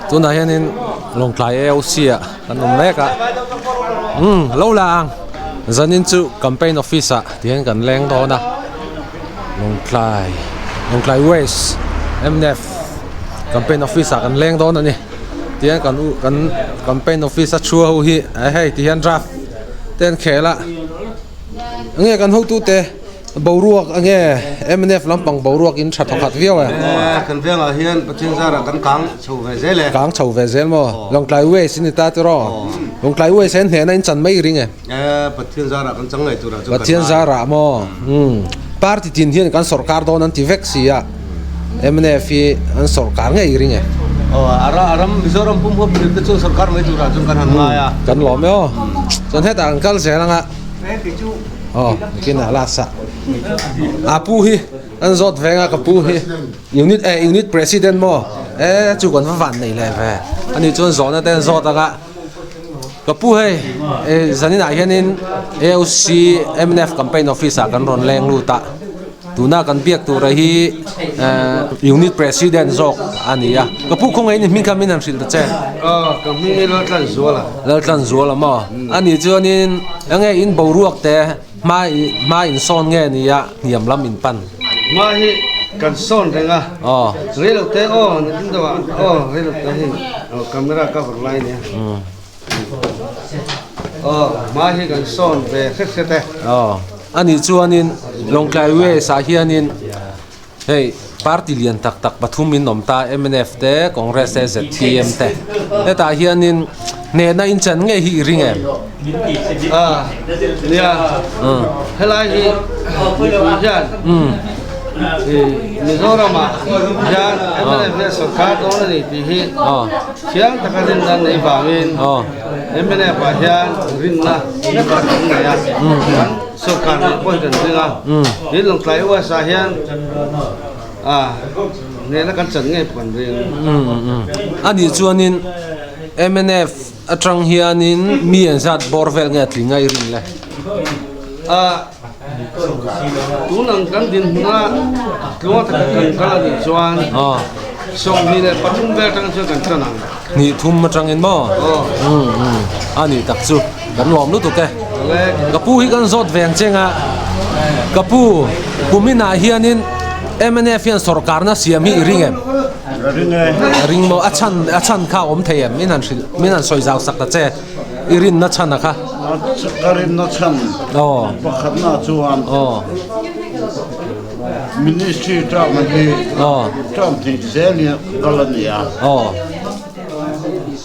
Tunah hianin Lawngtlai AOC ah kan awm mek a umm lo la ang zanin chu campaign office ah tihian kan leng dawn a Lawngtlai Lawngtlai West mnf campaign office ah kan leng dawn a ni tihian kan u kan campaign office a thu ho hi hei tihian draft te an khel a enge kan hotute. Boruak a nge mnf lampang boruak in tha thawkhat viau e. Kan vengah hian Pathian zarah kan kang chho ve zel e. Kang chho ve zel maw? Lawngtlai Waste in ni ta tiraw? Lawngtlai Waste hian hnehna in chan mai ring e. Pathian zarah kan chang ngei turah chu kan ngai. Pathian zarah maw? Party tin hian kan sawrkar dawn an ti vek si a, mnf hi an sawrkar ngei ring e. Aw a ram Mizoram pum huap thil te chu sawrkar mai turah chuan kan han ngai a. Kan lawm e aw. Chuan hetah kan kal zel ang a. Aw nikin ah last ah a pu hi an zawt veng a ka pu hi unit eh unit president maw eh chu kan va van nei leh ve ani chuan zawhna te an zawt ang a ka pu hei eh zanin ah hianin AOC mnf campaign office ah kan rawn leng lut a. Tuna kan biak tura hi unit president zawk a ni a, ka pu khawngaih in hming kha min han hrilh ta che. Aw ka hming hi Laltlanzuala. Laltlanzuala maw? A nih chuanin enge in boruak te hma hma in sawn nge ni a hniam lam in pan? Hma hi kan sawn reng a, reilo te aw nakin deuh ah aw reilo te hei camera cover lai nia. Aw hma hi kan sawn ve hret hret e. Aw a nih chuanin Lawngtlai West ah hianin hei party lian tak tak pathum in awm ta mnf te Congress te zpm te hetah hianin hnehna in chan ngei hi i ring em? A nia helai hi mipui hian Mizoram ah hian mnf hian sorkar dawn a ni tih hi Thiang taka rinna nei vangin mnf ah hian rinna na tak kan nei a, kan sorkar nih pawh hi kan ring a, tin Lawngtlai US ah hian hnehna kan chan ngei pawh kan ring. A nih chuanin mnf atang hianin mi an zat bawr vel nge a tling a i rin le? Tun ang kan dinhmuna tluang taka kan kal a nih chuan 23 vel atang chuan kan tan ang. Hnih thum atangin maw? A nih tak chu kan lawm lutuk e. Ka pu hi kan zawt veng cheng a, ka pu kumin ah hianin mnf hian sawrkarna siam hi i ring em? Ring e. Ring maw? A chhan a chhan kha a awm thei em? Min han hrilh min han sawi zau sak ta che. I rinna chhan a kha. Ka rinna chhan pakhatna chuan Ministry term hi term hnih zel hi kal a ni a.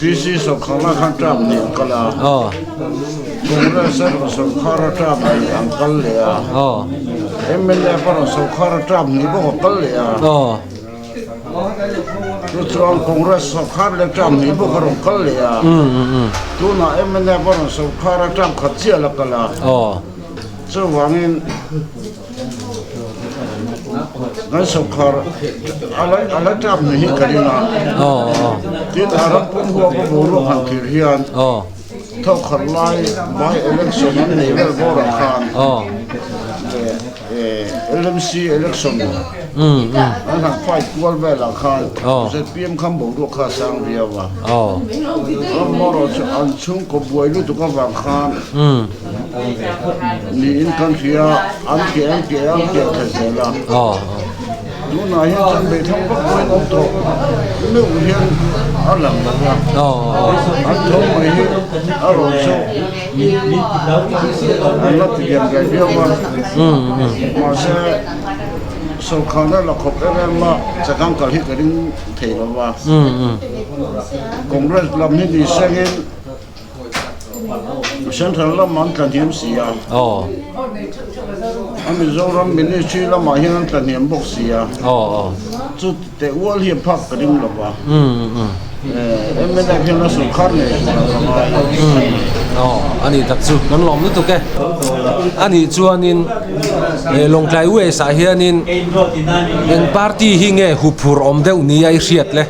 PC sawrkharna khan term hnih an kal a. Congress erawh sawrkhara term hnih an kal leh a. Mnf erawh sawrkhara term hnih bawk a kal leh a. Chu chuan Congress sawrkhar leh term hnih bawk a rawn kal leh a, tunah mnf a rawn sawrkhar a term khat chiah la kal a, chuvangin kan sawrkhar a la term hnih hi ka ring a, tin a ram pum huap a boruak han thlir hian thawkhat lai by election an nei vel bawrah khan LMC election an han fight kual velah khan zpm khan boruak kha a sang viau a, amaherawh chu an chhungkaw buai lutuk avang khan niin kan hria an keh an keh a an keh thla zel a. Tunah hian chuan beithlang vak pawhin awm tawh meuh hian a lang lo va, an tho mai hi a rawn chauh an la ti lian ve viau a, mahse sawrkharna la khawp em em a chakang kal hi ka ring thei lo va, Congress lam hi ni sengin. Central lamah an tla hniam si a, a Mizoram Ministry lamah hian an tla hniam bawk si a, chu teh ual hi a phak ka ring lo va, mnf hian a sawrkar ngei turah ka ngai a. Aw, a nih tak chu, kan lawm lutuk e. A nih chuanin Lawngtlai West ah hianin eng party hi nge huphurh awm deuh ni a i hriat le?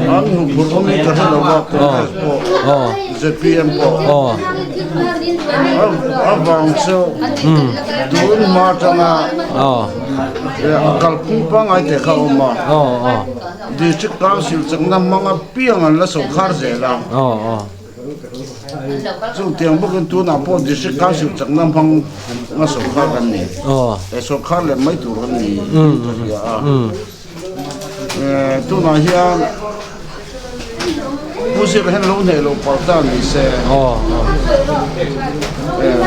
An huphurh awm hi ka hre lo va, Congress pawh, zpm pawh. A vang chu tun hma atanga a kalphung pangngai te kha a awm a, District Council chakna hmang apiang an la sawrkhar zel a. Chutiang bawkin tunah pawh District Council chakna hmang a sawrkhar kan ni. He sawrkhar leh mai tur kan ni tih ka hria a. Tunah hian Pu Zira hian lo hneh loh palh ta ni se.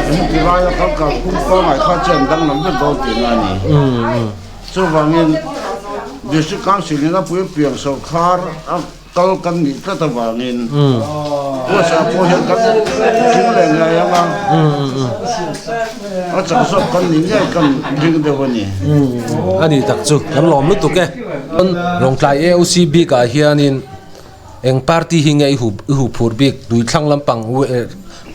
Heti laia kal kalphung pangngai kha chuan danglam vek dawn tihna a ni. Chuvangin District Council in a puipiang sawrkhar a Kal kan nih tlat avangin USA pawh hian kan tling leh ngei ang a, a chak zawk kan nih ngei kan ring deuh a ni. A ni tak chu kan lawm lutuk e. Lawngtlai AOC bikah hianin eng party hi nge i huphur bik Tuithlang lampang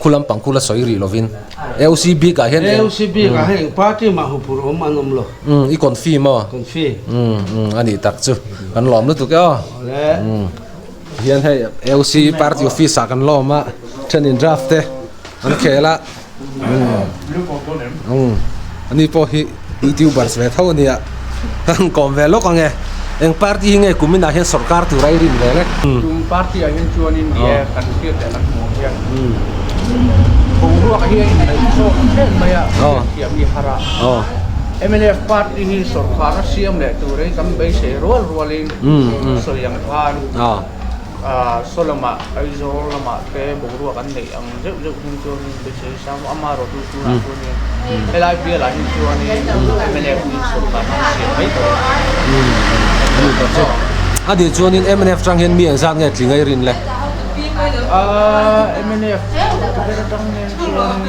Khu lampang khu la sawi rih lovin AOC bikah hian eng AOC bikah hian eng party mah huphur awm an awm lo. Umm i confi maw? Confi. Umm umm a nih tak chu kan lawm lutuk e aw. Awle. Umm hian hei AOC party office ah kan lawm a thenin draft te an khel a umm umm ani pawh hi youtubers ve tho ania kan kawm ve lawk ang e eng party hi nge kum inah hian sorkar tur a i rin ve le. Tum party ah hian chuanin ni e kan hriat leh kan hmuh ang hian boruak hi a inneih chawk em mai a hriatthiam hi har a. Mnf party hi sorkar a siam leh tur hi kan beisei rual rualin sawi ang khan Saw lamah Aizawl lamah te boruak an neih ang zeuh zeuh hian chuanin beisei sang amaherawhchu tunah chuanin helai bialah hi chuanin mnf hi sorkar an siam mai tawh a. A nih chuanin mnf tang hian mi engzat nge tling a i rin le? Mnf ber atang hian chuan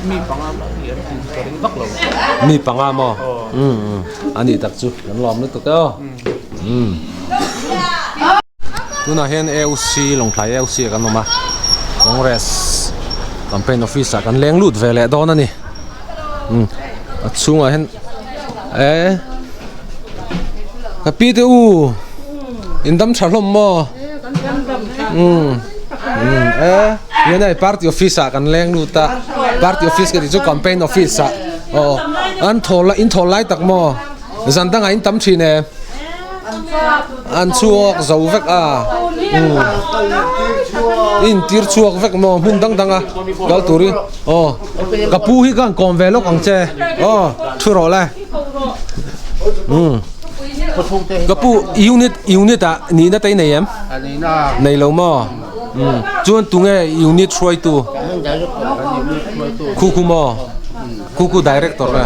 mi panga mah hi an tling ka ring vak lo. Mi panga maw? A nih tak chu kan lawm lutuk e aw. Tunah hian AOC Lawngtlai AOC ah kan awm a Congress campaign office ah kan leng lut ve leh dawn a ni a chhungah hian eh ka pi te u in dam tha hlawm maw umm eh hian hei party office ah kan leng lut a party office ka tih chu campaign office ah aw an thaw lai in thaw lai tak maw. Zan dangah in tam thin e. An chhuak zo vek a. In tir chhuak vek maw hmun dang dang a kal turin. Aw ka pu hi khan kawm ve lawk ang che. Aw thu rawh le. Ka pu unit unit ah nihna te i nei em? Nei lo maw? Chuan tunge unit hruaitu? Khu khu maw? Khu khu director a.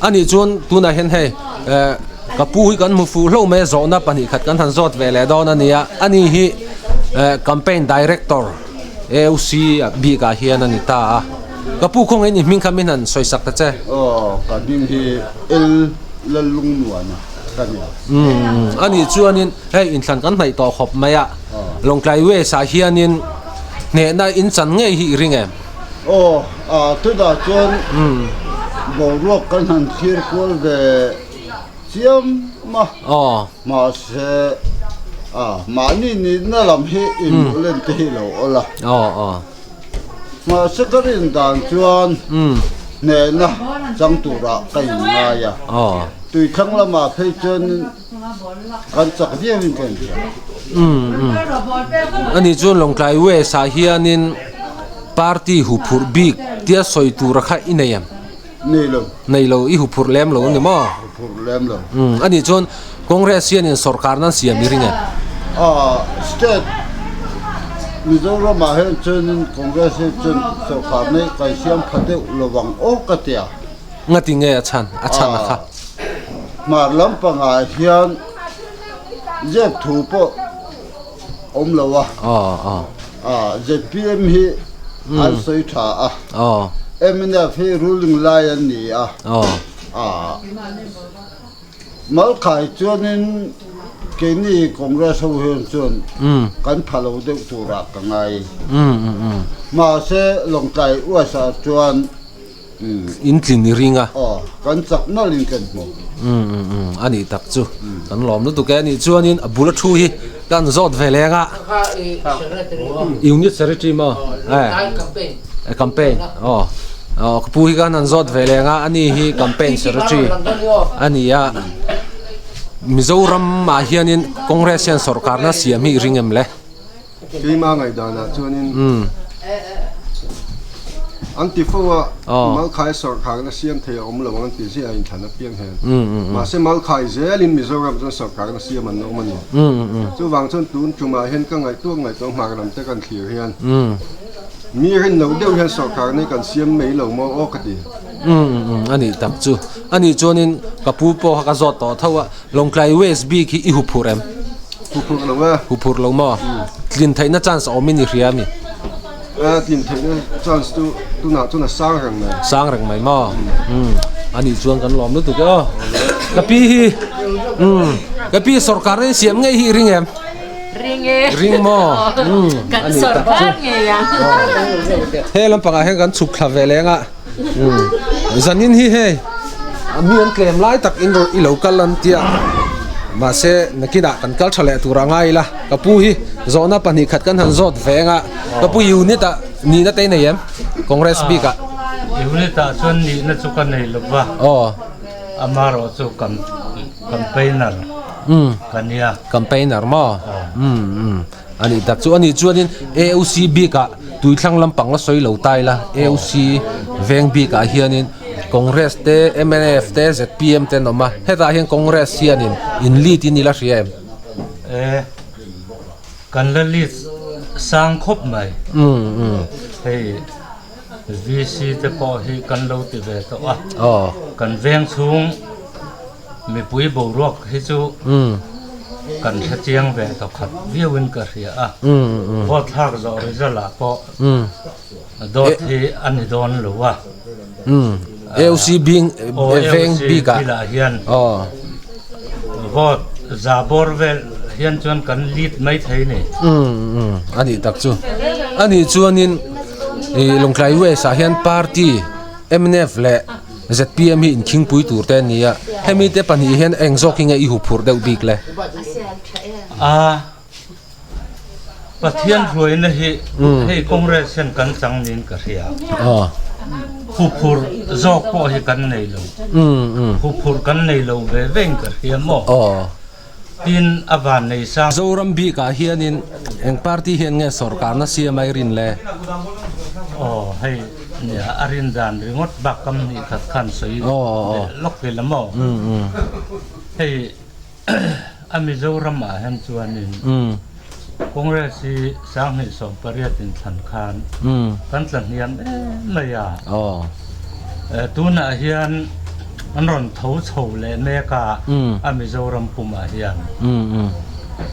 A nih chuan tunah hian hei ka pu hi kan hmu fuh hlauh mai a zawhna 2 khat kan han zawt ve leh dawn a ni a ani hi campaign director AOC bikah hian a ni ta a ka pu khawngaih ni hming kha min han sawi sak ta che. Aw ka hming hi L Lallungnuana ka ni a. Umm a nih chuanin hei inthlan kan hnaih tawh khawp mai a Lawngtlai West ah hianin hnehna in chan ngei hi i ring em? Aw, tunah chuan boruak kan han thlir kual ve chiam a, mahse mahni nihna lam hi inmuh len te hi lo awl a, mahse ka rin dan chuan hnehna chang turah ka inngai a, tuithlang lamah phei chuan Kan chak viau in ka inhria. Ani chuan Lawngtlai West ah hianin party huphurh bik tia sawi tura kha i nei em? Nei lo. Nei lo, i huphurh lem lo ani maw? Huphurh lem lo. Ani chuan Congress hianin sorkar nan siam i ring em? State Mizoram ah hian chuanin Congress hi chuan sorkar nei kan siam pha deuh lovang aw ka tia. Ngati nge a chhan a chhan a kha. Hmar lampangah hian zep thu pawh awm lo a, zpm hi an sawi tha a, mnf hi ruling lai an ni a, Malkhai chuanin keini Congress ho hian chuan kan pha lo deuh turah ka ngai. Mahse Lawngtlai uaisah chuan. In tlin i ring a. Aw, kan chak nalh in kan hmu. Umm umm umm, a nih tak chu. Kan lawm lutuk e, nih chuanin a bula thu hi kan zawt ve leng a. Unit Secretary maw? Eh, campaign aw. Aw, ka pu hi khan an zawt ve leng a, ani hi campaign secretary a ni a. Mizoram ah hianin Congress hian sawrkarna siam hi i ring em le? Keimah ngaihdanah chuanin an ti fo a, Malkhai sawrkarna siam thei a awm lo ang an ti ziah a inthlan apiang hian. Mahse Malkhai zelin Mizoram chuan sawrkarna siam an awm a ni. Chuvang chuan tun tumah hian ka ngaihtuah ngaihtuah hmar lam te kan thlir hian mi rin loh deuh hian sawrkarna hi kan siam mai lo maw aw ka ti. A nih tak chu. A nih chuanin ka pu pawh kha ka zawt tawh tho a, Lawngtlai West bik hi i huphurh em? Huphurh lo e. Huphurh lo maw? Tlin theihna chance a awm in i hria mi? E, tlin theihna chance chu tunah chuan a sang reng mai. Sang reng mai maw? Umm, a nih chuan kan lawm lutuk e aw. Ka pi hi, umm, ka pi sawrkar in siam ngei hi i ring em? Ring e. Ring maw? Umm, Kan a nih tak chu. sawrkar ngei ang. He lampangah hian kan chhuk thla ve leng a. Umm, zanin hi hei mi an tlem lai tak in i lo kal an tia mahse nakinah kan kal tha leh tur a ngai ila ka pu hi zawhna pahnih khat kan han zawt ve anga ka pu unit ah nihna te i nei em congress bik ah Unit ah chuan nihna chu ka nei lo va aw amarawh chu campaigner ka nia campaigner maw umm umm. A nih tak chu a nih chuanin AOC bikah tuithlang lampang la sawi lo ta ila AOC veng bikah hianin Congress te mnf te zpm te an awm a hetah hian Congress hianin in lead in ila hria em? E kan la lead sang khawp mai hei VC te pawh hi kan lo ti ve tawh a kan veng chhung Mipui boruak hi chu kan hre chiang ve tawh khat viauin ka hria a, vote thlak zawh result ah pawh dawt hi a ni dawn lo a. AOC bing veng bik ah ah hian vote za bawr vel hian chuan kan lead mai thei ni. A nih tak chu. A nih chuanin Lawngtlai West ah hian party mnf leh zpm hi inkhingpui tur te an ni a, hemi te pahnih hian eng zawk hi nge i huphurh deuh bik le? A, Pathian hruaina hi hei Congress hian kan chang niin ka hria. Huphurh zawk pawh hi kan nei lo. Huphurh kan nei lo ve vein ka hria maw? Tin, a van nei sang. Zoram bikah hianin eng party hian nge sawrkarna siam a i rin le? Aw, hei nia a rin dan ringawt bak kam hnih khat khan sawi leh lawk ila maw? Hei a Mizoram ah hian chuanin Congress hi 2018 inthlan khan kan tla hniam em mai a. Tunah hian an rawn tho chho leh mek a, a Mizoram pumah hian.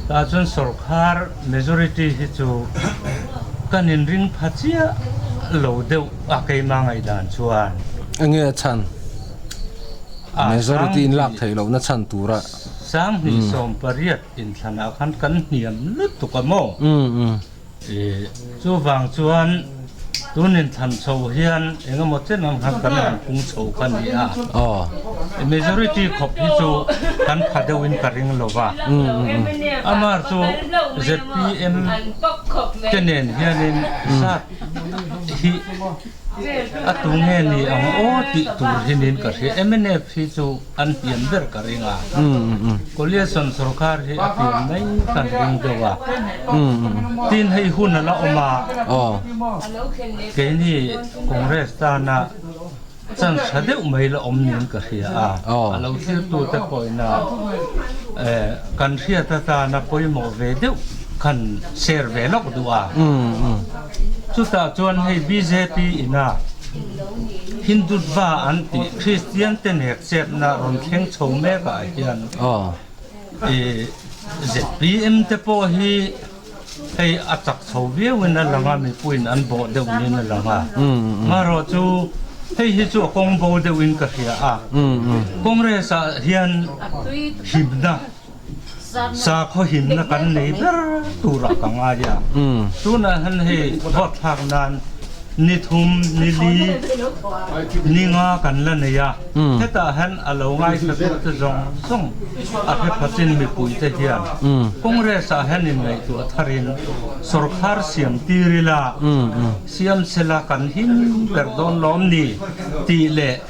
Tah chuan sorkar majority hi chu kan inring pha chiah lo deuh a keimah ngaihdan chuan. Enge a chhan? Majority in lak theih lohna chhan tura. 2018 inthlanah khan kan hniam lutuk a maw? Chuvang chuan tun inthlan chho hian eng emaw chen ang khan kan han pung chho kha ni a. Majority khawp hi chu kan pha deuhin ka ring lo va. Amar chu zpm te nen hianin zat hi A tu nge ni ang aw tih tur hinin ka hria. Mnf hi chu an pian ber ka ring a. Coalition sorkar hi a pian mai kan ring deuh a. Tin hei hun a la awm a, keini Congress tana chance tha deuh mai la awm niin ka hria a. A lo thiltute pawhina kan hriat atana pawimawh ve deuh khan share ve lawk duh a. Chutah chuan hei bjp ina Hindutva an tih Kristian te nek chetna rawn thleng chho mek ah hian zpm te pawh hi hei a chak chho viau in a lang a, mipuiin an bawh deuh niin a lang a. Marawh chu hei hi chu a kawng bo deuh in ka hria a, Congress ah hian himna Sakhaw himna kan nei ber turah ka ngai a, tunah hian hei vote thlak nan Ni thum, ni li, ni nga kan la nei a, hetah hian a lo ngaithla tute zawng zawng a hre phatin mipuite hian Congress ah hian inngaihtuah tharin sawrkhar siam tir ila, siam sela kan him ber dawn lawm ni tih leh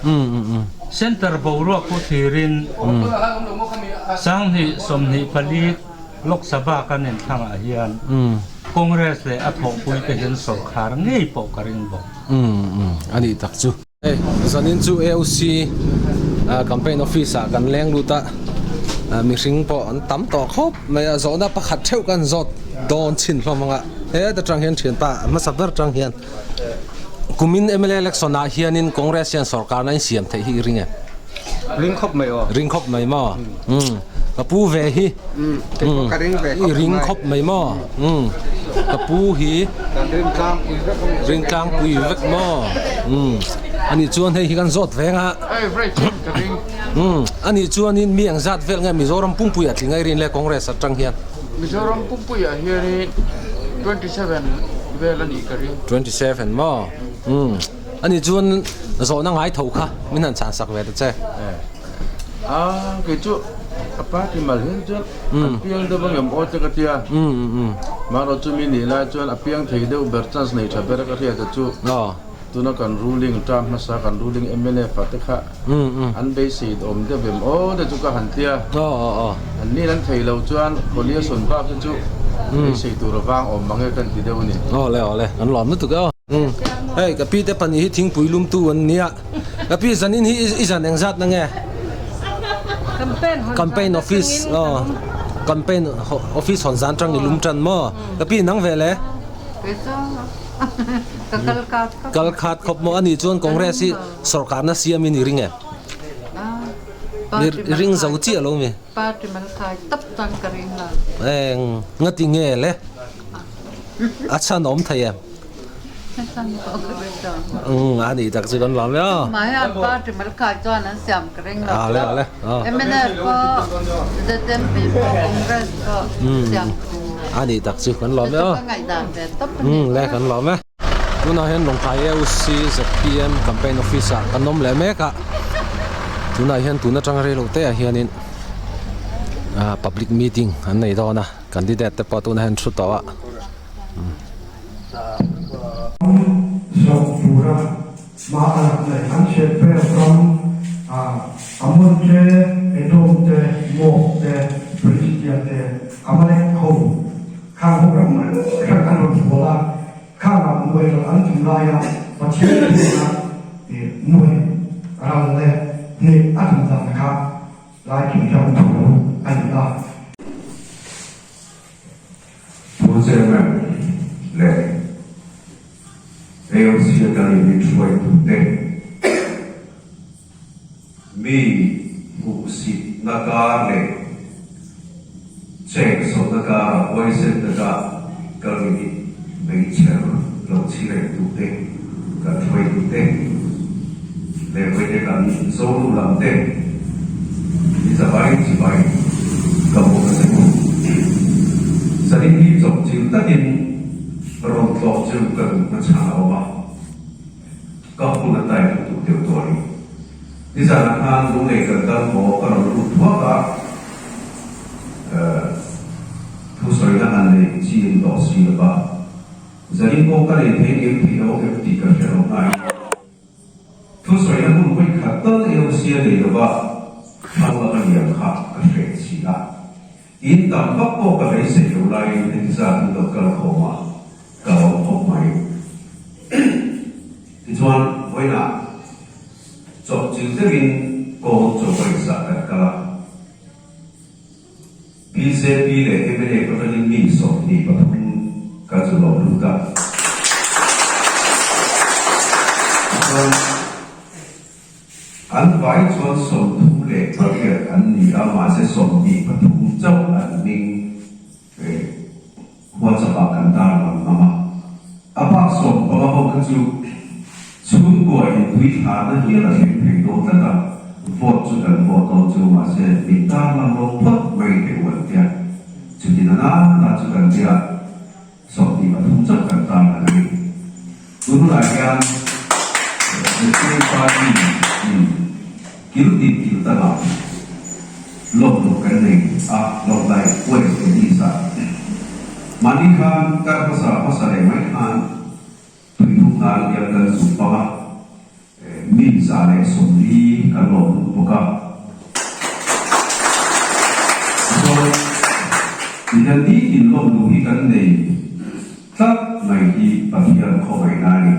Centre boruak pu thirin 2024 Lok Sabha kan inthlangah hian Congress leh a thawhpuite hian sawrkhar ngei pawh ka ring bawk. A nih tak chu. Hei zanin chu AOC campaign office ah kan leng lut a, mihring pawh an tam tawh khawp mai a, zawhna pakhat theuh kan zawt dawn chhin hlawm ang a, heta tang hian thianpa hmasa ber tang hian kumin mla election ah hianin Congress hian sawrkarna in siam theih hi i ring em? Ring khawp mai aw. Ring khawp mai maw? Ka pu ve hi. Ka ring ve khawp mai. Ring khawp mai maw? Ka pu hi. Kan ring tlangpui vek a ni. Ring tlangpui vek maw? Ani chuan hei hi kan zawt veng a. Ka ring. Ani chuanin mi ang zat vel nge Mizoram pumpui ah tling airin le Congress atang hian. Mizoram pumpui ah hianin 27 vel a nih ka ring. 27 maw? Ani chuan zawhna ngai tho kha min han chhan sak ve ta che. A kei chu a party mal hian chuan an piang deuh ang em aw te ka tia. Mahro chu mi nih lai chuan a piang thei deuh ber chance nei tha ber ka hriat chu tuna kan ruling term hmasa kan ruling mla fa te kha an beisei awm deuh em aw te chu ka han tia. An nin an thei lo chuan coalition bak hi chu beisei tur avang awm mang e kan ti deuh a ni. Aw le aw le an lawm lutuk e aw. Hei ka pi te pahnih hi thingpui lumtu an nia. Ka pi zanin hi i zan engzat na nge? Campaign office aw campaign office hawn zan tang i lum tan maw? Ka pi nang ve le? Kal khat khawp maw? Anih chuan Congress hi sawrkarna siamin i ring em? I ring zo chiah lo mi? Eng ngati nge le? A chhan awm thei em? Umm a nih tak chu kan lawm e aw. Ale ale aw. A nih tak chu kan lawm e aw. Umm le kan lawm e. Tunah hian Lawngtlai AOC zpm campaign office ah kan awm leh mek a. Tunah hian tun atanga reilo te ah hianin public meeting an nei dawn a. Candidate te pawh tunah hian thu tawh a. Zawk tura hma a lak leh an chheh vel ram Ammon te, Edom te, Moab te, Philistia te, Amalek ho khang ho ram hrang an rawn hual a, khangah nuai ral an tum laia Pathian hnena nuai ral leh hneh a tum dan kha Lai thingtlang thu a ni a. Pu Chairman leh AOC atangin min hruaitute mi hmuhsitna kar leh chengzawhna karah huaisen taka kal in meichher lo chhi rengtute, kan hruaitute leh vawiin kan Zoru lam te i zavai chibai ka bawk a che u. Zanin hi chawpchilh takin rawn tlawh chu ka duh hmachhan a awm a. Ka hun a tai lutuk deuh tawh a ni. Nizanah khan lunglei kan kal haw ka rawn lut thuak a, thusawina han neih chi in tawh si lo va, zanin pawh ka nei thei ngem thei lo em tih ka hre lo hnai. Thusawina hun hawi khat tal AOC a nei lo va, thlang lama liam kha ka hreh si a. In tam vak pawh ka beisei lo laiin heti zat in lo kal khawm a, ka lo khawp mai. Tichuan, vawiinah chawpchilh deuhin kawl chawhraisah kan kal a. Bjp leh mla atangin mi 23 kan zu lo lut a. Tichuan, An vai chuan 38 an ni a, mahse 23 chauh an hming WhatsApp ah kan tar lang ngam a. A bak 15 ho kha chu chhungkua in tui thlarna hial a thleng thei dawn tlat a, vote chu kan vote dawn chu mahse min tar lang lo phawt mai teh u an tia. Chutin a na na chu kan tia. 23 chauh kan tan ang a ni. Tunah hian Mipui Party in kil tin kil tangah lawmluh kan nei a, lawmlai West leh East ah. Mahni khan kar hmasa hmasa leh mai khan Tuihnung hna bial kan zuk pang a, mi 140 kan lawmluh bawk a. Chuan tihian nitin lawmluh hi kan nei tlat mai hi Pathian khawngaihna a ni.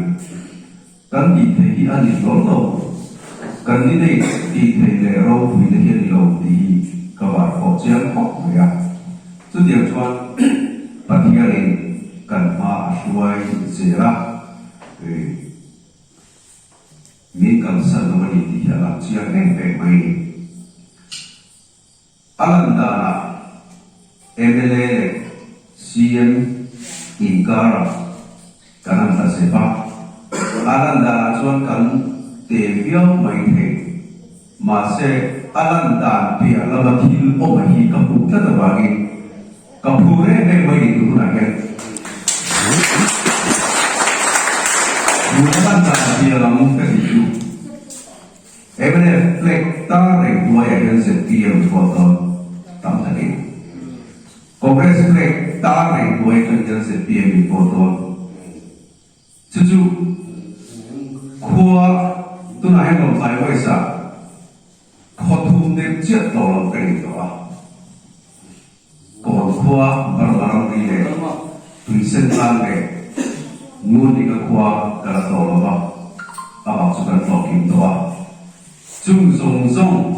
Kan tih theih hi a ni hlawl lo. Kan ni nei tih theih leh ropuina hi a ni lo tih hi ka var pawh chiang khawp mai a. Chutiang chuan Pathianin kan hma a hruai zel a, min kalsan lo a ni tih hi a lang chiang em em mai a ni. A lan danah mla leh CM inkarah kan han tla zep a, a lan danah chuan kan te viau mai thei. Mahse, a lan dan piah lama thil awm a hi ka hmuh tlat avangin ka phur em em mai ni tun hunah hian. Tun a lan dan piah lam ka tih chu mnf flag tar reng hnuaiah hian zpm chhuak dawn tam takin Congress flag tar reng hnuai atang hian zpm in vote dawn. Chu chu khua tunah hian Lawngtlai West-ah khaw thum deuh chiah tawh lo ka nei tawh a. Kawn khua Burma ramri leh Tuisen tlang leh Ngunlinga khua ka la tawh lo va, a bak chu kan tlawh kim tawh a. Chung zawng zawng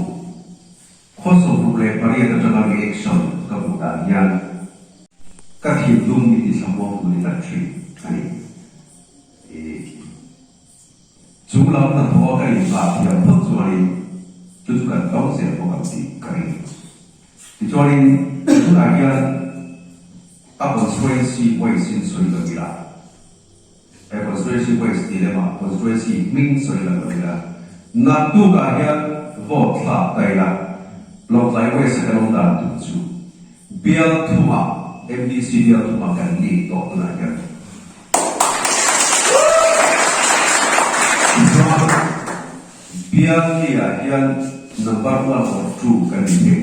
khaw 68 atanga reaction ka hmuh dan hian, Ka thinlung mi ti thlamuang tu ni tlat thin a ni. I chung lam hnathawh a ka inhlah thiam phawt chuanin chu chu kan tawng zel bawk ang tih ka ring. Tichuanin tunah hian a constituency wise in sawi lo ila, he constituency wise tih lemah constituency hming sawi lo lo ila, naktukah hian vote thlak ta ila, Lawngtlai West a kan awm dan tur chu Bial thumah, MDC bial thumah kan lead tawh tunah hian. Tichuan, bial nia hian number one or two kan ni thei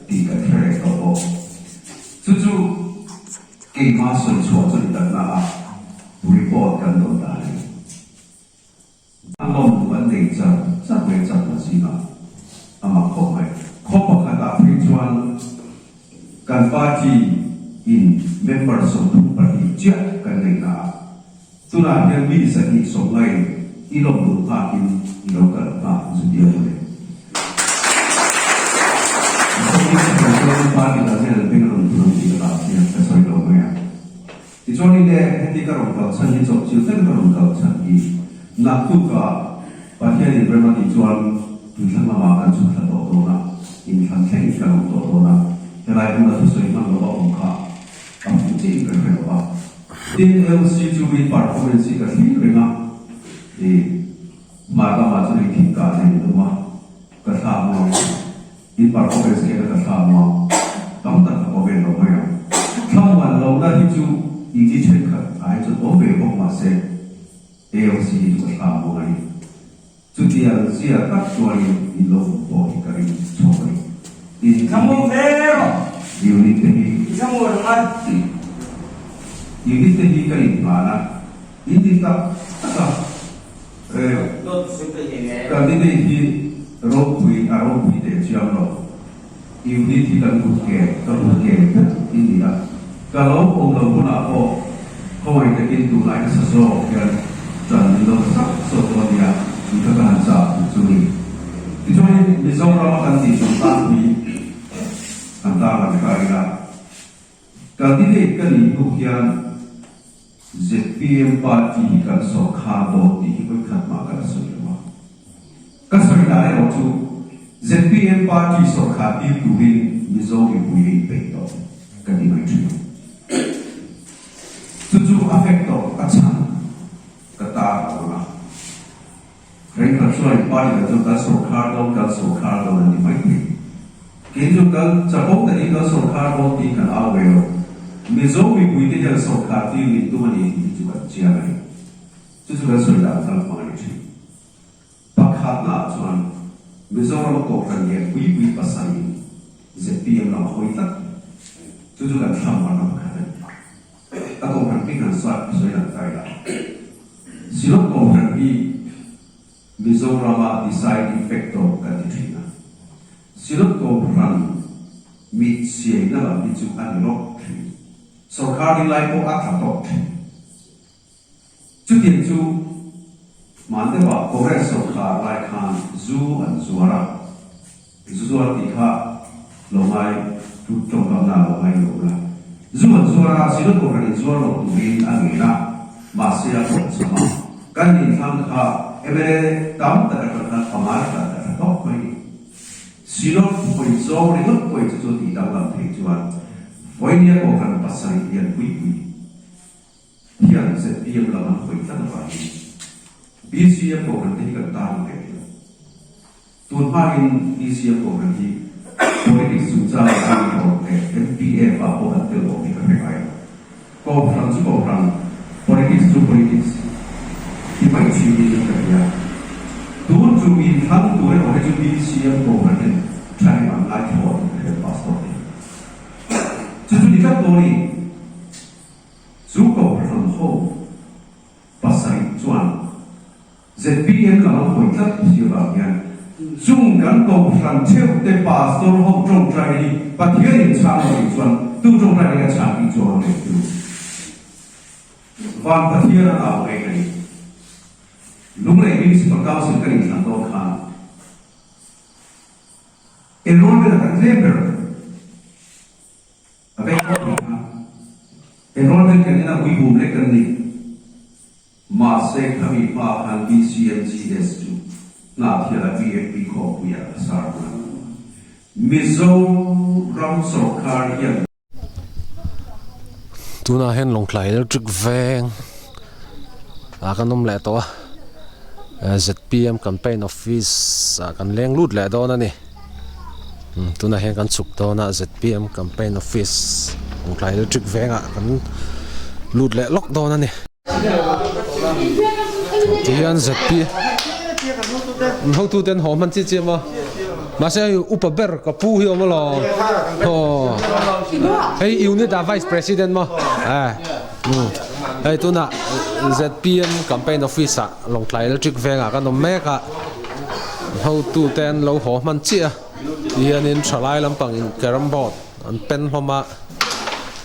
tih kan hre reng tawh bawk. Chu chu keimah sawi chhuah chu ni takna a report kan dawn ta a ni. A lawm an nei char char mai chak la zingah a mak khawp mai. Khaw pakhatah phei chuan kan party in member 32 chiah kan nei na a, tunah hian mi 250 in i lawm duh nghakin i lo kal nghak zu tia mawle. Khawpui ka sawi chuan party dang hian an beng a rawn thun ang tih ka dah chiang ka sawi lo mai a. Tichuanin le, heti ka rawn kal chhan hi chawpchilh vek ka rawn kal chhan hi naktuka Pathianin rem a tih chuan tuithlang lamah kan chhuk thla tawh dawn a, inthlan thlengin kan awm tawh dawn a, helai hmuna thusawi hman lova awm kha a fuh chiahin ka hre lo va. Tin, LC chu mi performance hi ka thlir reng a, i hmar lamah chuan hei thing kah nen in awm a, ka thla muang. In performance khi ka thla muang tam tak ka comment lo mai ang. Thlamuan lohna hi chu i thenkhat ah hi chuan awm ve bawk mahse AOC hi chu ka thla muang a ni. Chutiang zia tak chuanin in lo awm pawh hi ka ring chhawk a ni. In unit te hi unit te hi kan inhman a, in ti tak tak a. Candidate hi ropui a ropui teh chiang lo. Unit hi kan kut ke, ka kut ke vek i ni a. Ka lo awm lo hunah pawh khawngaih takin tunlai nasa zawk hian ṭan min lo sak sawt dawn nia tih kha ka han chah duh chu ni. Tichuanin Mizorama kan tih chung tlangpui kan tarlan kha ila. Candidate ka nih hnu hian zpm party hi kan sawrkhar dawn tih hi vawikhat mah ka la sawi lo a. Ka sawi dan erawh chu zpm party sawrkhar tir turin Mizo mipui a inpeih tawh ka ti mai thin. Chu chu a fek tawh a chhan ka tar lo ang a. Thenkhat chuan party dang chuan kan sawrkhar dawn, kan sawrkhar dawn an ti mai thei. Kei chu kan chapo takin kan sawrkhar dawn tih kan au ve lo. Mizo mipuite hian sawrkhar tir min tum a ni tih hi chu kan chiang a ni. Chu chu kan sawi dan kal hmang a ni thin. Pakhatna ah chuan Mizoram Kohhran lian pui pui pasarih zpm lam a hawi tlat. Chu chu kan thlamvarna pakhat a ni. A Kohhran hming han sawi lang ta ila. Silawm Kohhran hi Mizorama deciding factor kan ti thin a. Silawm Kohhran mit siaina lam hi chu a ni rawk thin. Sorkar ding lai pawh a tla tawk thin. Chutiang chu hman deuhah Congress sorkar lai khan zu an zuar a, zu zuar tih kha lo ngai tu tawngkamna lo ngai lo la. Zu an zuar a, Synod Kohhran in zuar lo turin a ngen a, mahse a hlawh cham a. Kan inthlang kha mla tam tak atang khan pangai tlan a tha tawk mai ni. Synod hawi zawng ringawt pawhin chu chu tih danglam thei chuan Vawinia Kohhran pasarih lian pui pui Hian zpm lam an hawi tlat avangin BCM Kohhran te hi kan tan ve lo. Tun hmain BCM Kohhran hi politics chungchang ah an inrawlh leh MPF ah pawh an tel awm hi ka hre ngai lo. Kohhran chu Kohhran, politics chu politics ti mai thin in ka hria. Tun tum inthlang tur erawh hi chu BCM Kohhran hian thahnem an ngai thlawt ka hria Pastor te hi. Chu chu ni tlat dawn i. Chu Kohhran ho pasarih chuan zpm lam an hawi tlat si avang hian chung kan Kohhran theuhte Pastor ho tawngtai hi Pathian in chhang lo tih chuan tu tawngtai nge ka chhan tih chuan a ngaihtu Van Pathian a au ngei ka ni. Lunglei Municipal Council kan inthlan dawn khan enrollment a kan tlem ber. A veng pawh tih kha enrollment kan ina ui bum lek kan ni. Mahse khami hma khan BCMGS chu Hnahthiala VFP khawmpuiah a sar hman. Mizoram sawrkar hian. Tunah hian Lawngtlai Electric Veng ah kan awm leh tawh a, zpm campaign office ah kan leng lut leh dawn a ni. Tunah hian kan chhuk dawn a zpm campaign office Lawngtlai electric vengah kan lut leh lawk dawn a ni. Tihian zpm hotu ten haw hman chiah chiah maw mahse hei upa ber ka pu hi awm alawm aw hei unit ah vice president maw hei tunah zpm campaign office ah Lawngtlai electric vengah kan awm mek a. Hotute an lo haw hman chiah a, tihianin thalai lampang in carrom board an pen hlawm a,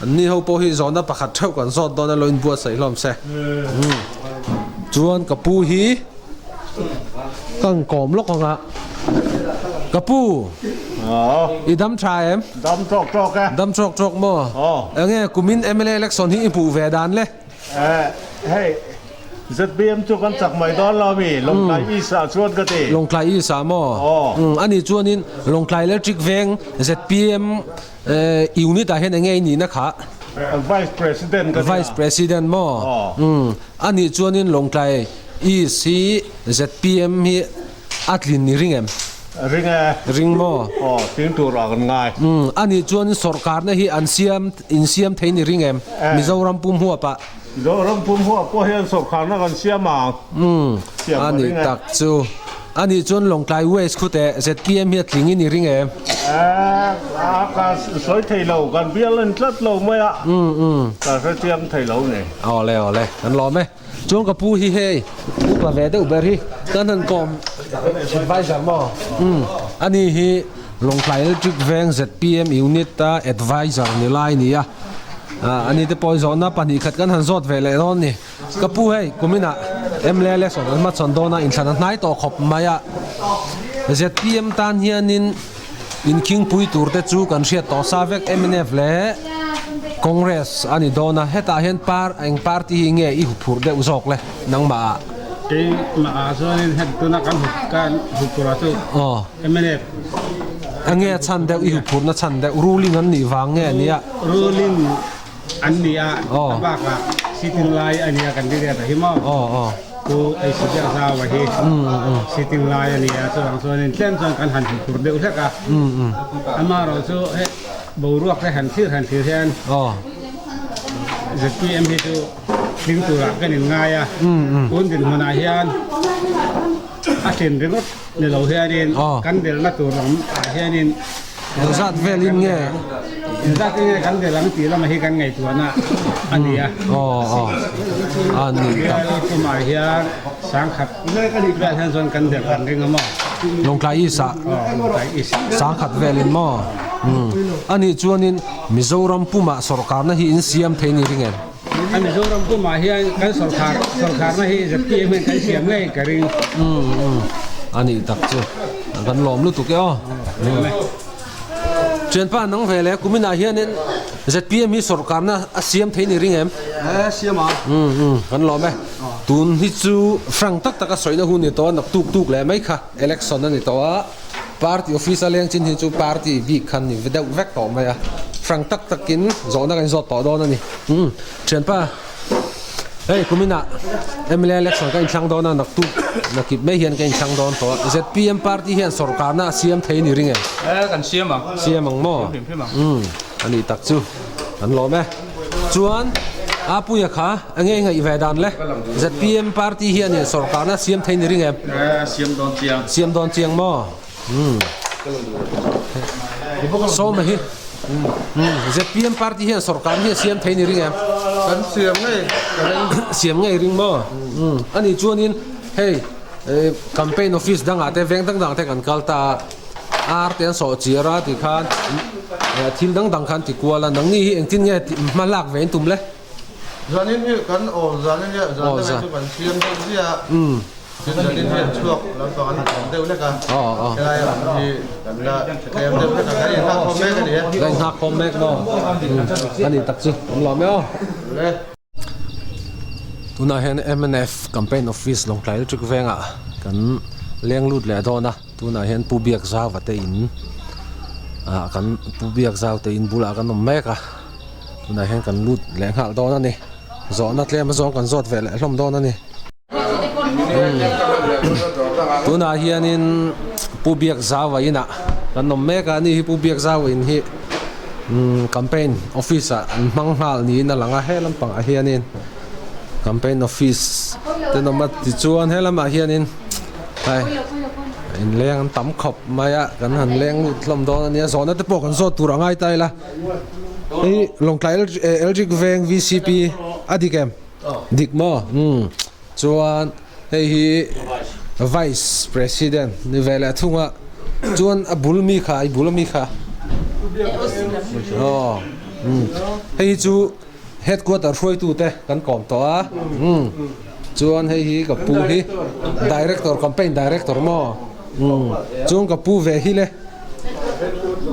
an ni ho pawh hi zawhna pakhat theuh kan zawt dawn a lo inbuatsaih hlawm se. Umm chuan ka pu hi ka ang kawm lawk ang a, ka pu i dam tha em? Dam tawk tawk e. Dam tawk tawk maw? Enge kumin mla election hi i hmuh ve dan le? Hei ZPM chu kan chak mai dawn lo mi Lawngtlai East ah chuan ka ti. Lawngtlai East ah maw? Aw. Ani chuanin Lawngtlai Electric Veng ZPM unit ah hian enge i nihna kha? Vice President ka nia. Vice President maw? Aw. Ani chuanin Lawngtlai East hi ZPM hi A tlin ni ring em? Ring e. Ring maw? Aw, tling tur ah kan ngai. Umm, a nih chuan sawrkarna hi an siam, in siam thei ni ring em? Mizoram pum huap ah. Mizoram pum huap pawh hian sawrkarna kan siam ang. Umm, a nih tak chu. A nih chuan Lawngtlai West khute zpm hi a tling i ni ring em? Eh, a ka sawi thei lo, kan bial en tlat lo mai a. Umm, umm. Ka hrechiang thei lo ni. Awle, awle, kan lawm e. Chuan ka pu hi hei upa ve deuh ber hi kan han kawm advisor maw umm ani hi Lawngtlai Electric Veng zpm unit a advisor ni lai a ni a ah ani te pawh zawhna pahnih khat kan han zawt ve leh dawn a ni ka pu hei kuminah mla election an hmachhawn dawn a inthlan a hnai tawh khawp mai a zpm tan hianin Inkhingpui tur te chu kan hriat tawh sa vek mnf leh Congress a ni dawn a, hetah hian par eng party hi nge i huphurh deuh zawk le nangmah ah? Keimah ah chuanin heng tuna kan hup kan huphurh ah chu mnf. Enge a chhan deuh i huphurhna chhan deuh ruling an nih vang nge nia? Ruling An ni a, a bakah sitting lai a nia kan ri ta hi maw? Pu Eisu Biakzau a hi sitting lai a ni a, chuvang chuanin tlem chuan kan han hmuh tur deuh hlek a. Amaherawh chu he boruak te han thlir han thlir hian zpm hi chu tling turah kan inngai a, tun dinhmunah hian a tlin ringawt ni lo hianin kan delna tur lam ah hianin Engzat velin nge? Engzat in nge kan del ang tih lamah hi kan ngaihtuahna a ni a. Bial pumah hian sangkhat vel hian chuan kan del kan ring a maw? Lawngtlai East ah? Lawngtlai East. Sangkhat velin maw? A nih chuanin Mizoram pumah sawrkarna hi in siam thei ni ring em? A Mizoram pumah hian kan sawrkhar sawrkharna hi ZPM hian kan siam ngei ka ring. A nih tak chu kan lawm lutuk e aw. Thianpa nang ve le kuminah hianin ZPM hi sawrkarna a siam thei ni ring em? E siam a. Kan lawm e. Tun hi chu frank tak taka sawina hun ni tawh a, nak tuk tuk leh mai kha election a ni tawh a. Party office a leng chin hi chu party bik khan ni deuh vek tawh mai a, frank tak takin zawhna kan zawt tawh dawn a ni. Umm thianpa, hei kuminah mla election ka inthlang dawn a, naktuk nakip mai hian ka inthlang dawn tawh a, zpm party hian sawrkarna a siam thei ni ring em? E kan siam ang. Siam ang maw? Siam hrim hrim ang. Umm a nih tak chu kan lawm e. Chuan Apuia kha enge ngaih ve dan le? Zpm party hianin sawrkarna a siam thei ni ring em? E siam dawn chiang. Siam dawn chiang maw? Umm Sawma hi umm zpm party hian sawrkar hi a siam thei ni ring em? Kan siam ngei ka ring. Siam ngei ring maw? Umm ani chuanin hei campaign office dangah te veng dang dang te kan kal ta a ar te an sawh chiar a ti khan thil dang dang khan ti kual a nangni hi engtin nge hma lak ve in tum le? Zanin hi kan aw zanin hi zan dangah chu kan siam deuh ziah a. Tin zanin hi an chhuak lampang an awm deuh hlek a, helai lam hi kan la tlem deuh hlek a, kan inghak khawm mek a ni e. Kan inghak khawm mek maw? A ni tak chu, awm lo mai aw. Tunah hian mnf campaign office Lawngtlai Electric vengah kan leng lut leh dawn a, tunah hian Pu Biakzauva te in ah kan Pu Biakzau te in bulah kan awm mek a, tunah hian kan lut leh nghal dawn a ni, zawhna tlem azawng kan zawt ve leh hlawm dawn a ni. Tunah hianin Pu Biakzaua inah kan awm mek a, ani hi Pu Biakzaua in hi campaign office ah an hmang nghal niin a lang a, he lampangah hianin campaign office te an awm a, tichuan he lamah hianin hei inleng an tam khawp mai a, kan han leng lut hlawm dawn a nia, zawhna te pawh kan zawt tur a ngai ta ila, hei Lawngtlai Electric Veng vcp a dik em? Dik maw? Umm. Chuan hei hi Vice President ni ve leh thung a, chuan a bul mi kha, i bul ami kha. Aw. Umm. Hei hi chu Headquarter hruaitu te kan kawm tawh a. Umm. Chuan hei hi ka pu hi Director, Campaign Director maw? Umm. Chuan ka pu ve hi le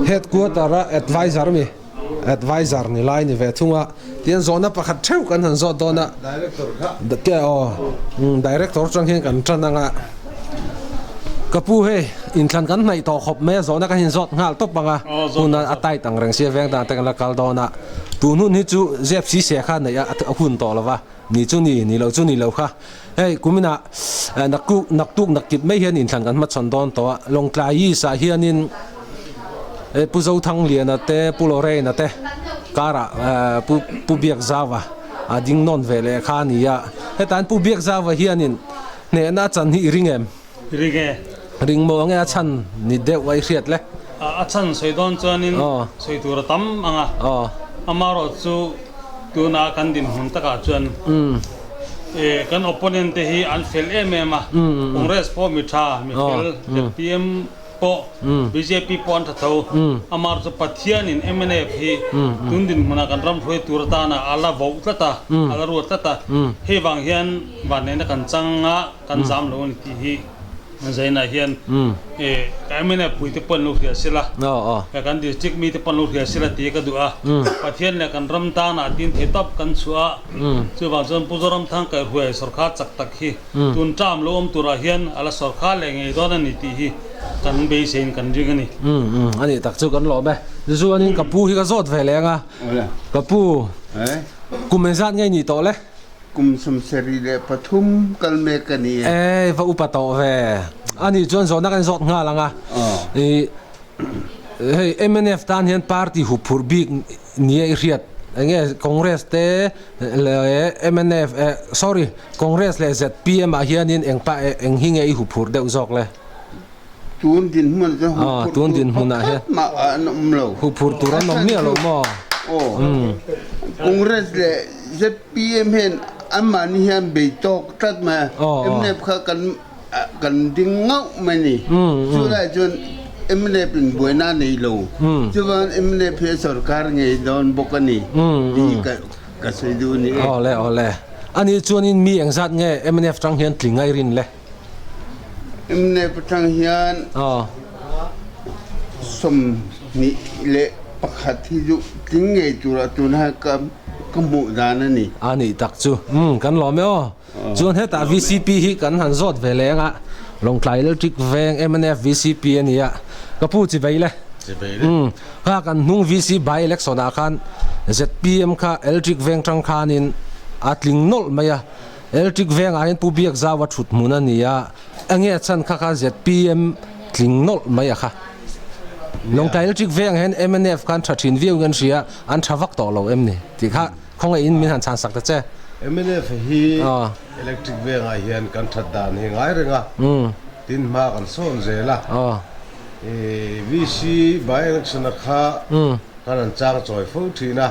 Headquarter a Advisor ami. Advisor ni lai ni ve thung a, tihian zawhna pakhat theuh kan han zawt dawn a, ke aw director atang hian kan tan ang a, ka pu hei inthlan kan hnaih tawh khawp mai a zawhna kan inzawt nghal tawp ang a, hun a tight ang reng sia veng dan te kan la kal dawn a, tun hun hi chu zep si se kha neih a hun tawh lo va, ni chu ni, ni lo chu ni lo kha, hei kuminah naktuk naktuk nakkip mai hian inthlan kan hmachhawn dawn tawh a, Lawngtlai East ah hianin. Pu Zothangliana te Pu Lorraine-a te karah Pu Pu Biakzauva a ding nawn ve leh kha a ni a. Hetah hian Pu Biakzauva hianin hnehna a chan hi i ring em? Ring e. Ring maw nge a chhan ni deuh a i hriat le? A chhan sawi dawn chuanin sawi tur a tam ang a. Amaherawh chu tuna kan dinhmun takah chuan kan opponent te hi an fel em em a. Congress pawh mi tha, mi fel, zpm, pawh bjp pawh an tha tho. Amar chu Pathianin mnf hi tun dinhmunah kan ram hruai tur atana a la voh tlat a, a la ruat tlat a. Hei vang hian vanneihna kan chang a, kan zam lo a ni tih hi Zainah hian ka mnf puite pawh an lo hria sila, kan district mite pawh an lo hria sila tih ka duh a. Pathian leh kan ram tanah tin thei tawp kan chhuah a, chuvang chuan Pu Zoramthang kaihhruai sawrkar chak tak hi Tun term lo awm turah hian a la sawrkar leh ngei dawn a ni tih hi kan beiseiin kan ring a ni. Umm a nih tak chu kan lawm e. Chuanin ka pu hi ka zawt ve leng a, ka pu kum engzat nge nih tawh le? Kum 73 kal mek ka ni e. E va upa tawh ve. A nih chuan zawhna kan zawt nghal ang a. I hei mnf tan hian party huphurh bik nia i hriat. Enge Congress te leh mnf eh sorry Congress leh zpm ah hianin eng pa eng hi nge i huphurh deuh zawk le? Tun dinhmun chu huphurh tur pakhat mah an awm lo. Huphurh tur an awm miah lo maw? Aw. Congress leh zpm hian anmahni hian bei tawk tlat mai a. Mnf kha kan kan ding ngauh mai ni. Chulai chuan mnf in buaina a nei lo. Chuvangin mnf hi a sorkar ngei dawn bawk a ni tih ka sawi duh a ni e. Awle awle. Ani chuanin mi engzat nge mnf tang hian tling a i rin le? Mnf atang hian 21 hi chu tling ngei tura tuna ka hmuh dan a ni. A nih tak chu. Umm kan lawm e aw. Chuan hetah vcp hi kan han zawt ve leng a, Lawngtlai Electric Veng mnf vcp a ni a, ka pu chi vei le. Umm kha kan hnung VC by election ah khan zpm kha Electric Veng tang khanin a tling nawlh mai a. Electric vengah hian Pu Biakzaua thut hmun a ni a, enge a chhan kha kha zpm tling nawlh mai a kha. Lawngtlai Electric vengah hian mnf khan tha thin viau in kan hria, an tha vak tawh lo em ni tih kha khawngaihin min han chhan sak ta che. Mnf hi Electric vengah hian kan that dan hi ngai reng a, tin hma kan sawn zel a, VC by election a kha kan han chang chawi fo thin a.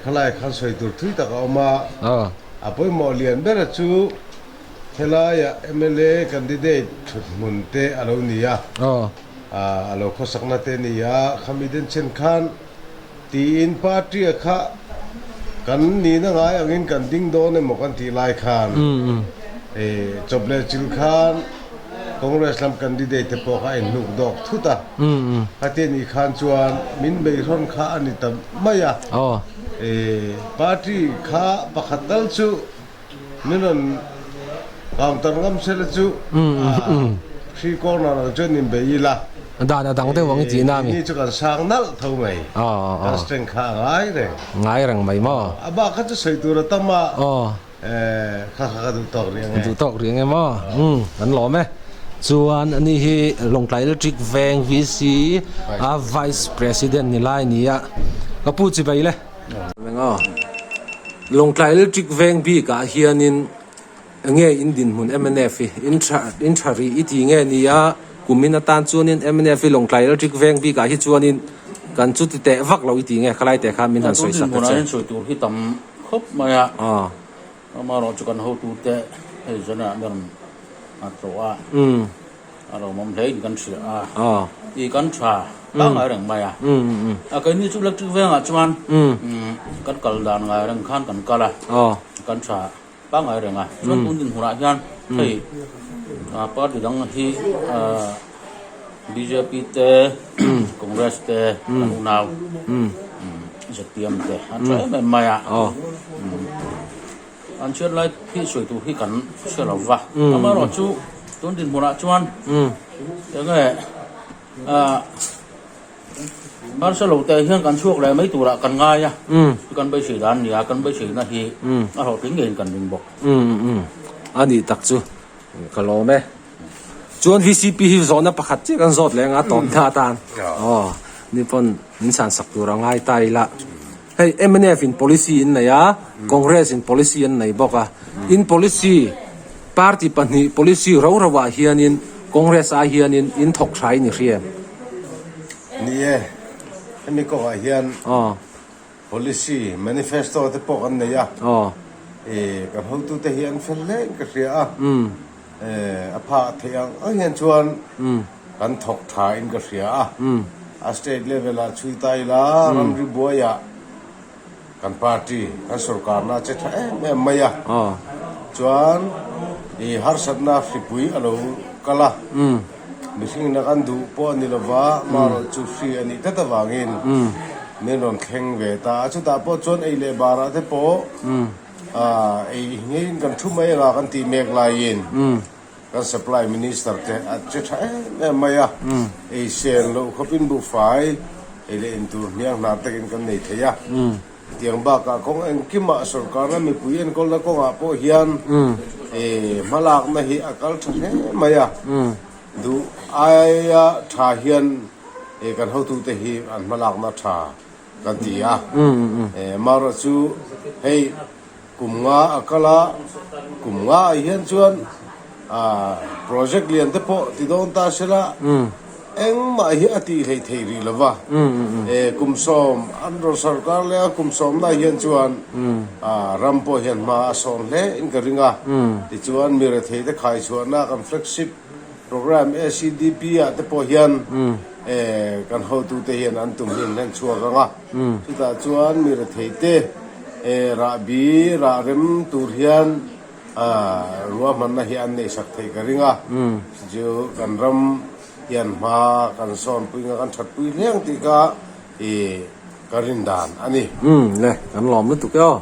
Khalai khan sawi tur thui tak a awm a, a pawimawh lian bera chu helaia mla candidate thut hmun te a lo ni a, a lo khawsakna te a ni a, khami den chen khan tiin party-a kha kan nihna ngai angin kan ding dawn emaw kan tih lai khan chawp leh chil khan Congress lam candidate te pawh kha a inhnuk dawk thut a, khatia nih khan chuan min beihrawn kha a ni ta mai a, party kha pakhat tal chu min rawn counter ngam se la chu hri corner ang chuan inbei ila. Dan a dang deuh ang i tih na mi? Keini chu kan sang nalh tho mai, kan strength kha a ngai reng. Ngai reng mai maw? A bak kha chu sawi tur a tam a. Eh, kha kha ka duh tawk rih ang e. Duh tawk rih ang e maw? Umm, kan lawm e. Chuan ani hi Lawngtlai Electric Veng VC a Vice President ni lai ni a. Ka pu chi bai le. Meng aw. Lawngtlai Electric Veng bikah hianin enge in dinhmun mnf hi in tha in tha rih i ti nge ni a, kumin atan chuanin mnf hi Lawngtlai Electric Veng bikah hi chuanin kan chu ti teh vak lo i ti nge khalai teh kha min han sawi sak ta che. Tun dinhmunah hian sawi tur hi tam Khawp mai a, amaherawh chu kan hotute hei zana an rawn a tlawh a, a lawmawm hle in kan hria a, i kan tha pangngai reng mai a, a keini chu electric vengah chuan kan kal dan ngai reng khan kan kal a, kan tha pangngai reng a, chuan tun dinhmunah hian hei party dang hi bjp te Congress te kan unau zpm te an tha em em mai a an chhiat lai hi sawi tur hi kan hre lo va amaherawh chu tun dinhmunah chuan enge ah harsa lo te hian kan chhuak leh mai turah kan ngai a kan beisei dan a ni a kan beiseina hi a hlawhtling ngeiin kan ring bawk. A nih tak chu ka lawm e. Chuan VCP hi zawhna pakhat chiah kan zawt leh anga tawp hna atan aw ni pawn min chhan sak tur a ngai ta ila. Hei mnf in policy in nei a, Congress in policy an nei bawk a. In policy party pahnih policy ro ro ah hianin Congress ai hianin in thawk tha in i hria em? Ni e, hemi kawngah hian policy manifesto te pawh kan nei a, kan hotute hi an fel hle in ka hria a. A phah theih ang ang hian chuan kan thawk tha in ka hria a, a state level ah chhui ta ila ramri buai ah kan party kan sorkarna a che tha em em mai a, chuan i harsatna hripui a lo kal a, mihring in a kan duh pawh a ni lova marawh chu hri a nih tlat avangin min rawn thleng ve ta a, chutah pawh chuan ei leh barah te pawh Ei ngeiin kan thu mai anga kan tih mek laiin kan supply minister te a che tha em em mai a, ei sen loh khawpin buhfai ei leh in tur hniang hnar takin kan nei thei a. Tiang bakah kawng engkimah sorkarna mipui enkawlna kawngah pawh hian hmalakna hi a kal tha hle mai a, duh aia tha hian kan hotute hi an hmalakna tha. kan ti a. Marawh chu hei kum nga a kal a, kum nga ah hian chuan project lian te pawh ti dawn ta sela engmah hi a tih hlei thei rih lo va. Kum sawm an rawn sorkar leh a, kum sawmna hian chuan ram pawh hian hma a sawn hle in ka ring a. Tichuan mi rethei te khaichhuahna kan flagship Program ACDP ah te pawh hian kan hotute hian an tum hi an hlen chhuak ang a, chutah chuan mi rethei te rahbi rah rem tur hian ruahmanna hi an neihsak theih ka ring a, chu kan ram hian hma kan sawnpui nga kan thatpui hliang tih kha ka rin dan a ni. Le, kan lawm lutuk e aw.